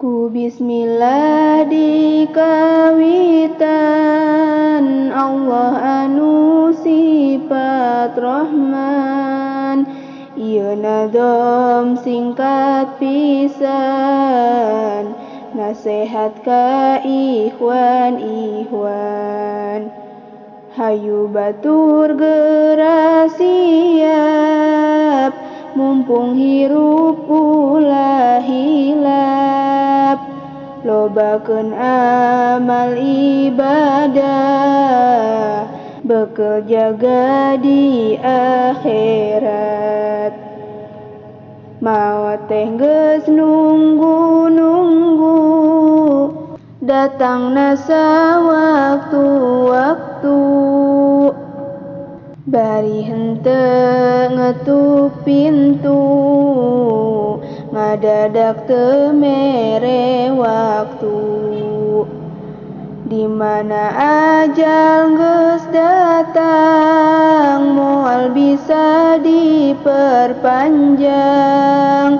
Ku bismillah dikawitan, Allah anu sifat Rahman. Ieu nadom singkat pisan, nasehat ka ikhwan-ikhwan. Hayu batur geura siap, mumpung hirup ulah hilap. Lobakeun amal ibadah, bekel jaga di akhirat. Maot teh geus nunggu-nunggu, datangna sawaktu-waktu. Bari henteu ngetuk pintu, ngadadak teu mere waktu. Di mana ajal geus datang, moal bisa diperpanjang.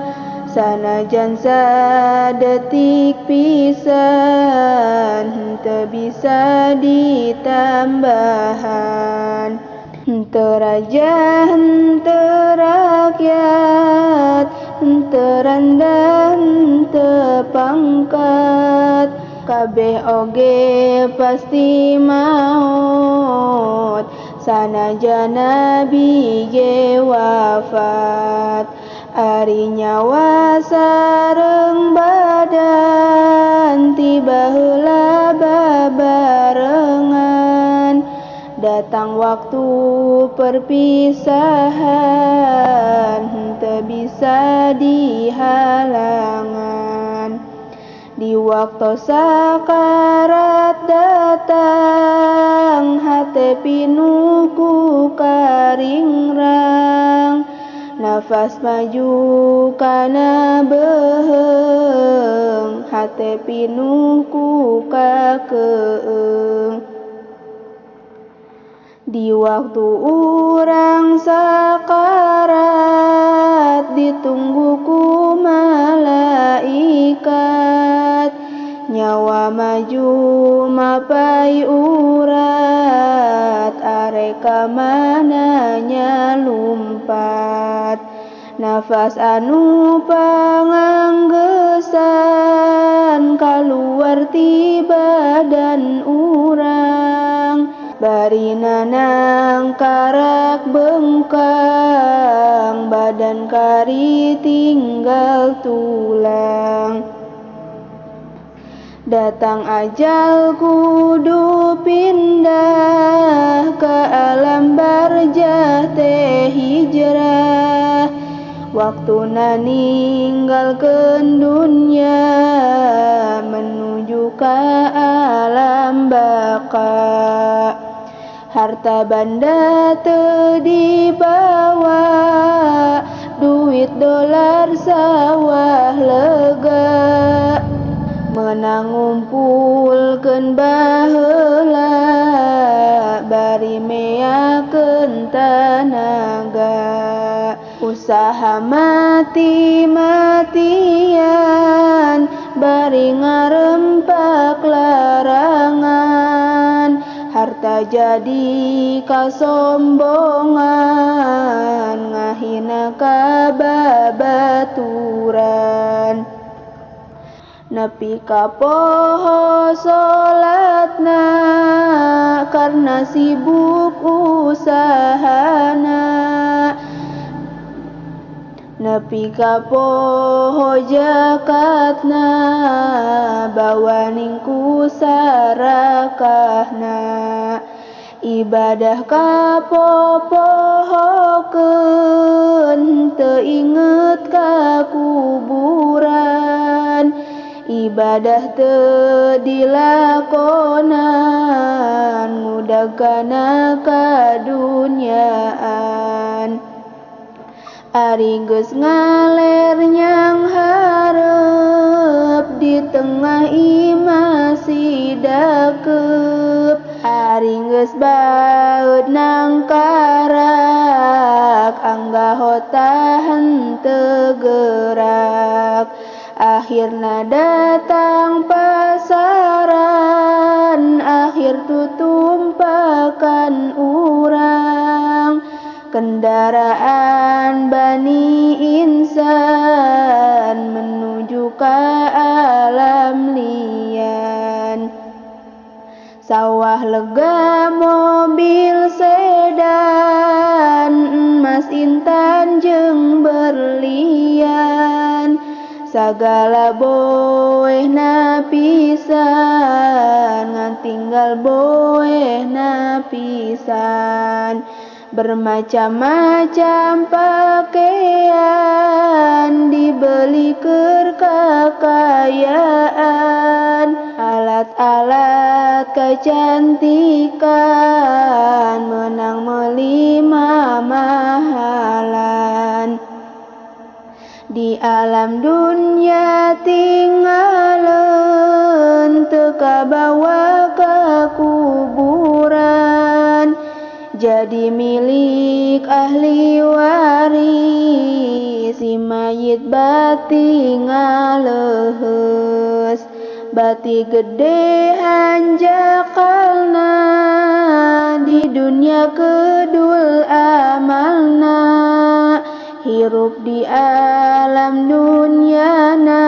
Sanajan sadetik pisan, henteu bisa ditambahan. Henteu raja, henteu rakyat, henteu randa, henteu pangkat. Kabeh oge pasti maot, sanajan nabi ge wafat. Ari nyawa sareng badan, tiba heula babarengan. Datang waktu perpisahan, henteu bisa dihalangan. Di waktu sakarat datang, hate pinuh ku karingrang. Nafas maju kana beuheung, hate pinuh ku kakeung. Di waktu urang sakarat, ditunggu ku malaikat. Nyawa maju mapai urat, arek ka mana nya lumpat. Nafas anu panganggeusan, kaluar ti badan urang. Bari nanang karak bengkang, badan kari tinggal tulang. Datang ajal kudu pindah, ke alam barjah teh hijrah. Waktuna ninggalkeun dunya, menuju ka alam baka. Harta banda teu dibawa, duit dolar sawah lega. Meunang ngumpulkeun baheula, bari meakeun tanaga. Usaha mati-matian, bari ngarempak larangan. Harta jadi kasombongan, ngahina ka babaturan. Nepi ka poho salatna, karna sibuk usahana. Nepi ka poho jakatna, bawaning ku sarakahna. Ibadah ka popohokeun, teu inget ka kuburan. Ibadah teu dilakonan, ngudag kana kadunyaan. Ari geus ngaler nyang hareup, di tengah imah si dakeup. Ari geus baeud nang karak, anggahota henteu gerak. Akhirna datang pasaran, akhir tutumpakan urang. Kendaraan bani insan menuju ke alam lian. Sawah lega, mobil sedan, emas intan jeung berlian. Sagala boehna pisan, ngan tinggal boehna pisan. Bermacam-macam pakaian dibeli keur kakayaan. Alat-alat kecantikan menang meuli mamahalan. Di alam dunia tinggalin, teu kabawa ka kuburan. Jadi milik ahli waris, si mayit bati ngaleheus. Bati gede hanjakalna, di dunia kedul amalna. Hirup di alam dunyana,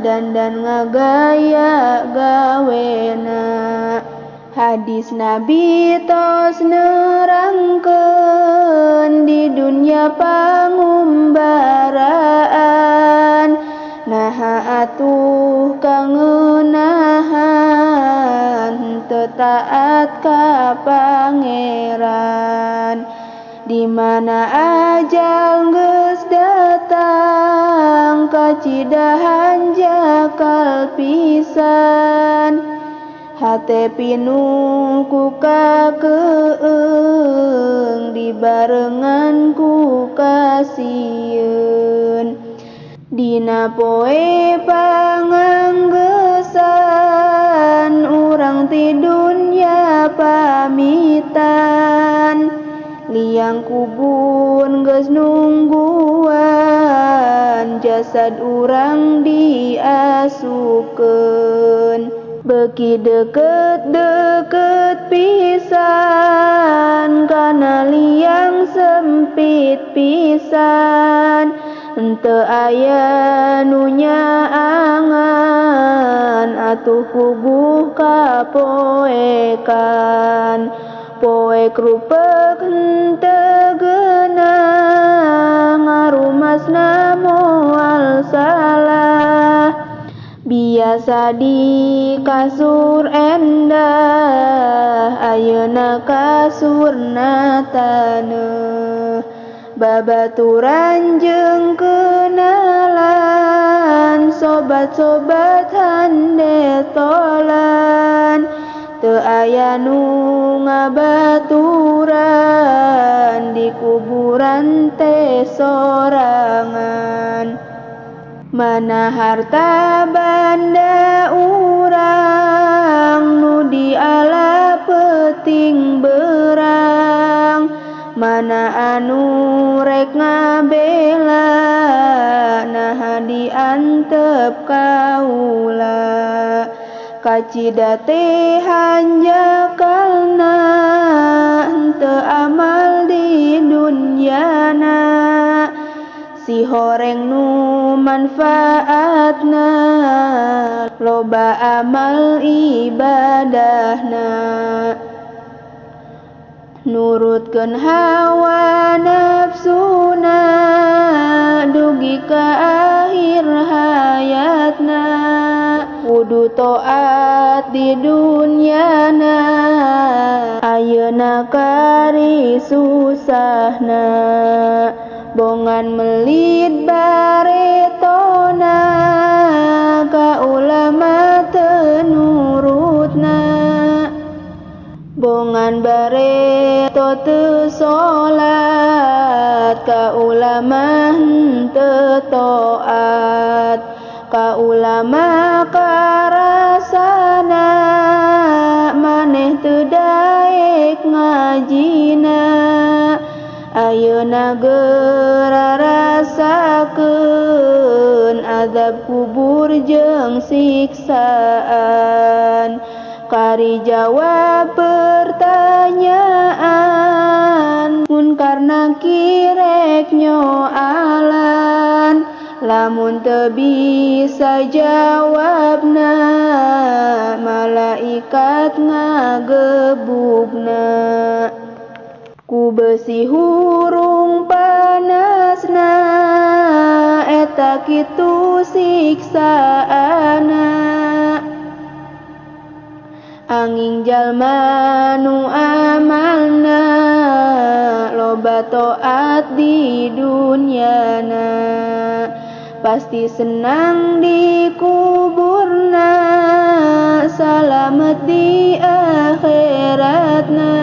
dandan ngagaya gawena. Hadis Nabi tos nerangkeun, di dunia pangumbaraan. Naha atuh kangenahan, teu taat ka pangeran. Di mana ajal geus datang, kacidahan jakal pisan. Hate pinuh ku kakeung, dibarengan ku kasieun. Dina poe panganggesan, urang ti dunya pamitan. Liang kubur geus nungguan, jasad urang diasupkeun. Beuki deket-deket pisan, kana liang sempit pisan. Henteu aya nu nyaangan, atuh puguh kapoekan. Poek rupek henteu geunah, ngarumasna moal salah. Biasa di kasur endah, ayeuna kasurna taneuh. Babaturan jeung kenalan, sobat-sobat handetolan. Teu aya nu ngabaturan, di kuburan teh sorangan. Mana harta banda urang, nu diala peuting berang. Mana anu rek ngabela, naha diantep kaula. Kacida teh hanjakalna, henteu amal di dunyana. Si horeng nu manfaatna, loba amal ibadahna. Nurutkeun hawa nafsuna, dugi ka akhir hayatna. Kudu taat di dunyana, ayeuna kari susahna. Bongan melit baretona, ka ulama teu nurutna. Bongan bareto teu salat, ka ulama henteu taat. Ka ulama karasana, maneh teu daek ngajina. Ayeuna geura rasakeun. azab kubur jeung siksaan. Kari jawab pertanyaan munkar nakir rek nyoalan. Lamun teu bisa jawabna malaikat ngagebugna. Ku besi hurung panasna eta kitu siksaana. Angin jalma nu amalna loba taat di dunyana, pasti senang di kuburna, salamet di akhiratna.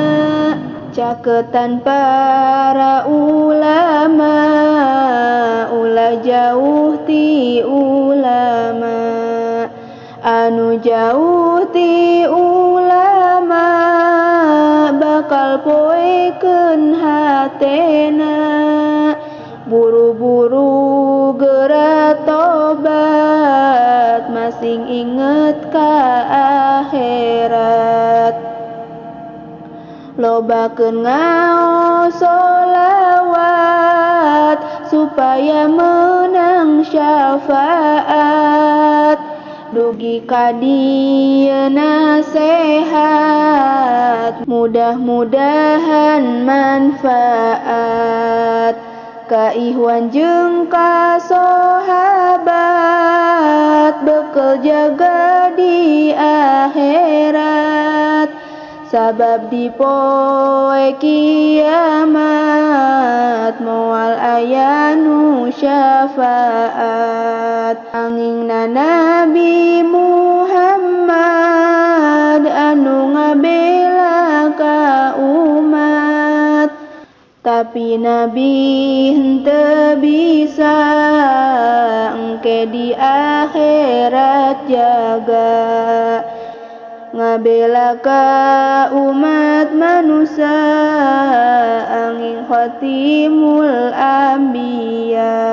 Caketan para ulama, ulah jauh ti ulama. Anu jauh ti ulama bakal poekeun hatena. Buru-buru geura tobat, masing inget ka akhirat. Lobakeun ngaos sholawat supaya menang syafaat. Dugi ka dieu nasehat, mudah-mudahan manfaat. Ka ihwan jeung ka sahabat, bekel jaga di akhirat. Sabab di poe kiamat moal aya nu syafaat. Angingna Nabi Muhammad anu ngabela ka umat, tapi Nabi henteu bisa engke di akhirat jaga. Ngabela ka umat manusia angin khatimul anbiya.